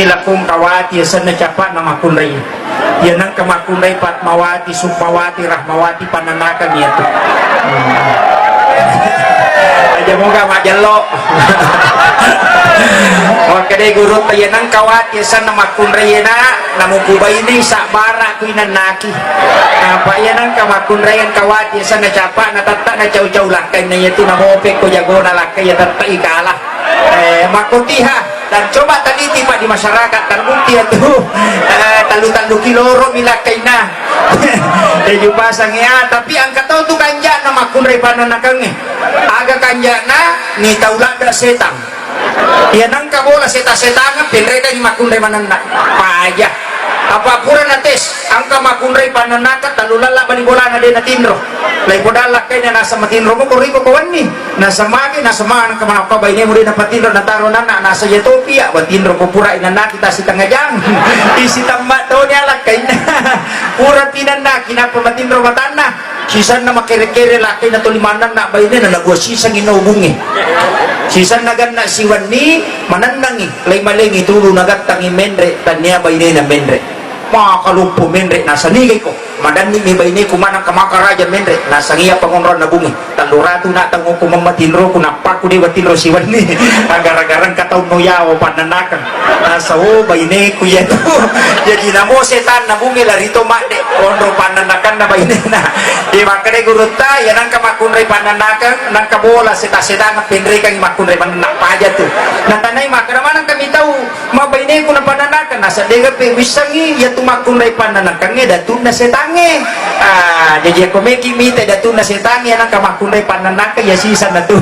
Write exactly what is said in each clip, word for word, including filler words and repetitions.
Lakung Kawati, asenna capa'na makkunrai. Iya nengka makkunrai Fatmawati, Sumpawati, Rahmawati, pannanakang iyatu. Hmm. Aja moga majello. Makkedai gurutta, iya nengka Wati asenna makkunrai na, namuku bainei sabbara ku inannaki. Apa iya nengka makkunrai engka Wati asenna capa'na, tetta na cau-cau lakkainna iyatu, namopekko jagona lakkai iya tetta ikala. Eh, makkotiha. Dan coba teliti, Pak, di masyarakat, terbukti iyatu, eh, tellu-tellu kiloro mi lakkainna. Eh, jupasang ya, tapi engka tau tu kanja'na makkunrai pannanakengnge. Aga kanja'na, ni tau ladda setang. Iya nengka bola seta-setangeng, penrekangngi makkunrai manenna. Paja. Apa pura na tes, engka makkunrai pannanakeng, tellu lella bali bolana de natinro. Lai podang lakkainna naseng matinro moko riko ko wenni. Nasemagi, nasemana kemanakko bainemu de napatinro nataro nanna, nasa iya topi ya, batinro ko pura inannaki ta sitengah jang. Isi temma toni alakkainna. Pura pinannaki nappa matinro matanna. Sisenna makere-kere lakkainna toli manenna bainena, nagua sisengi naubungi. Sisenna ganna siwenni manennangi, lai malengi tulu nagattangi menre, tannia bainena menre. Maka luppu menre nasanigaiko. Madanni mi baineku maneng ka maka raja menre, nasengi apa ngonronna bungi. Tellu ratu na tangngukku mammatinroku, nappaku de batinro siwenni. Agara-gara engka tau no yawa pannanakeng. Nasa, oh, baineku iyatu. Jadi namo setanna bungi lari to madde. Onro pannanakenna bainena. Di makkeda gurutta, iya nengka makkunrai pannanakeng, nengka bola seta-setangeng penrekangngi makkunrai manenna paja tu. Natanai makkeda maneng kami tau. Mabaineku napannanakeng, nasa degape wissengngi iyatu makkunrai pannanakengnge datunna setangnge. Ah, jaji ko meki mita datunna setangnge, nengka makkunrai pannanakeng, iya sisenna tu.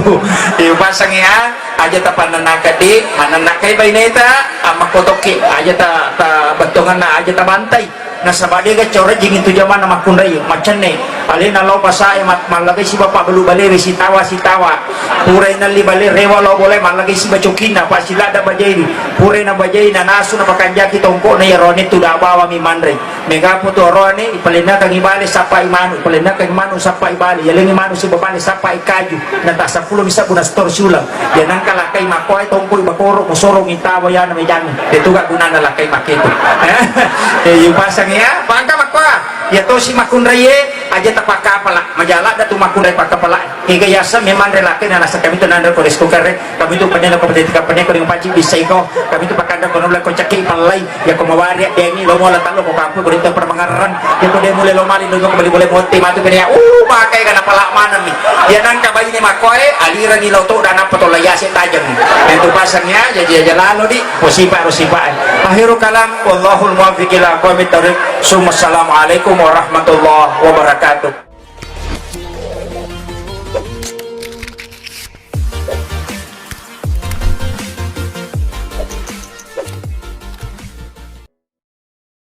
Iya pasang ya, aja tapannanakeng di, mananakai baineta, amma kotokke, aja ta, ta bettonganna, aja tabantai. Nasaba dega corejjing itu jamanna makkunrai, macenne. Alena lao pasae mat-, mallagai siba pabbalu balewe sitawa-sitawa. Purai nalli bale rewa lao bolae mallagai siba cokinna, pasiladda bajai. Purai nabajai nanasu napakanjaki tongko'na, iya roane tu da bawang imanrei. Megapo tu oroane, ipalennakangi bale sappai manu, ipalennakangi manu sappai bale, yalengi manu siba bale sappai kaju. Nata seppulo mi sabbu na setor siuleng. Iya nengka lakkai makkoe tongkoi bakoro, musoro mitawa yana mejangnge. Detu ga gunana lakkai makketu. Eh, iya pasang ya, pangka makkoa. Iya tosi makkunraie, aja tapakkapala. Majaladda tu makkunrai pakkapala. Kega yaseng memang relakkai nalasa kami tu nanre ko rice cooker, eh. Kami tu pennena ko pennena ko ring paci bisa iko. Kami tu pakanre ko nulle ko cekki pallai. Iya ko mawari addengi lo mola tallo ko kampung ko rinto permangarrang. Iya ko de mule lo mali lo ko bali bole motte matu bene ya. Uh, makai kana pala maneng ni. Iya nengka baine makkoe alirangi lo to dan apa to layase tajeng. Itu pasang ya, jaji aja lalo di. Ko sipa ro sipa. Akhirul kalam, wallahul muwaffiq ila aqwamit thariq. Summa assalamualaikum warahmatullahi wabarakatuh.